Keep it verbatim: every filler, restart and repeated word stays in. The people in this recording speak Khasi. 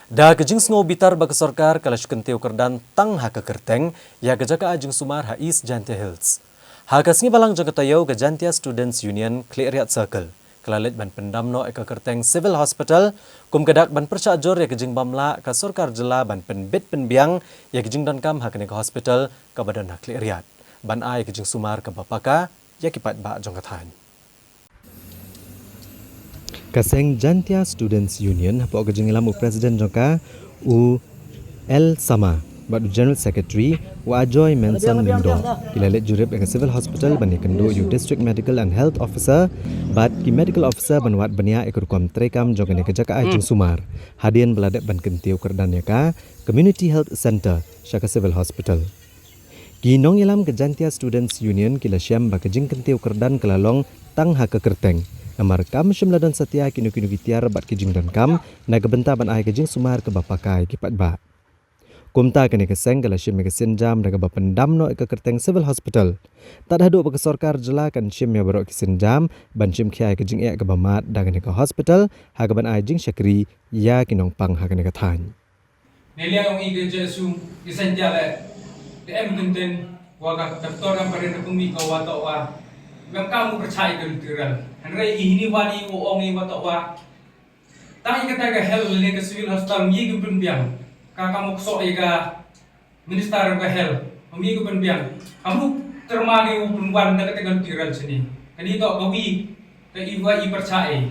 Da ka jingsngew bitar ba ka sorkar ka la shu kyntiew kyrdan tang ha ka kyrteng ïa ka jaka ai jingsumar ha East Jaintia Hills. Ha ka sngi Balang jong ka taïew, ka Jaintia Students Union Khliehriat Circle ka la leit ban pyndam noh ïa ka kyrteng Civil Hospital kum ka dak ban pyrshah jur ïa ka jingbym lah ka sorkar jylla ban pynbit pynbiang ïa ka jingdonkam ha kane ka hospital kaba don ha Khliehriat, ban ai ka jingsumar kaba paka ïa ki paidbah jong ka thaiñ. Ka seng Jaintia Students Union, hapoh ka jingïalam u President jong ka, u L Sama, bad u General Secretary, u Ajoy Menson Lyngdoh, ki la leit jurip ïa ka Civil Hospital ban ïakynduh ïa u District Medical and Health Officer bad ki Medical Officer ban wad bniah ïa ka rukom treikam jong kane ka jaka ai jingsumar, hadien ba la dep ban kyntiew kyrdan ïa ka Community Health Centre sha ka Civil Hospital. Ki nongïalam ka Jaintia Students Union ki la shem ba ka jingkyntiew kyrdan ka la long tang ha ka kyrteng, namar kam shym la don satia kino kino ki tiar bad ki jingdonkam na ka bynta ban ai ka jingsumar kaba paka ïa ki paidbah. Kumta kane ka seng ka la shim ïa ka sienjam da kaba pyndam noh ïa ka kyrteng Civil Hospital. Tad haduh ba ka sorkar jylla kan shim ïa baroh ki sienjam ban shim khia ïa ka jingeh kaba mad da kane ka hospital, ha kaban ai jingshakri ïa ki nongpang ha kane ka thaiñ. Neliang ong i ke Jesu i sentia le, te em kenten wa ka doktor am pare na kumi ka wa to wa. Ngam ka mu percaya ke literal. Hynrei i hini wani u ong i wa to wa. Tang i kata ka health le ka Civil Hospital mi ke pynbiang. Ka ka mok so i ka Minister ka Health mi ke pynbiang. Amu terma ke u pynwan da kata ka literal sini. Kani to ka wi ka i wa i percaya.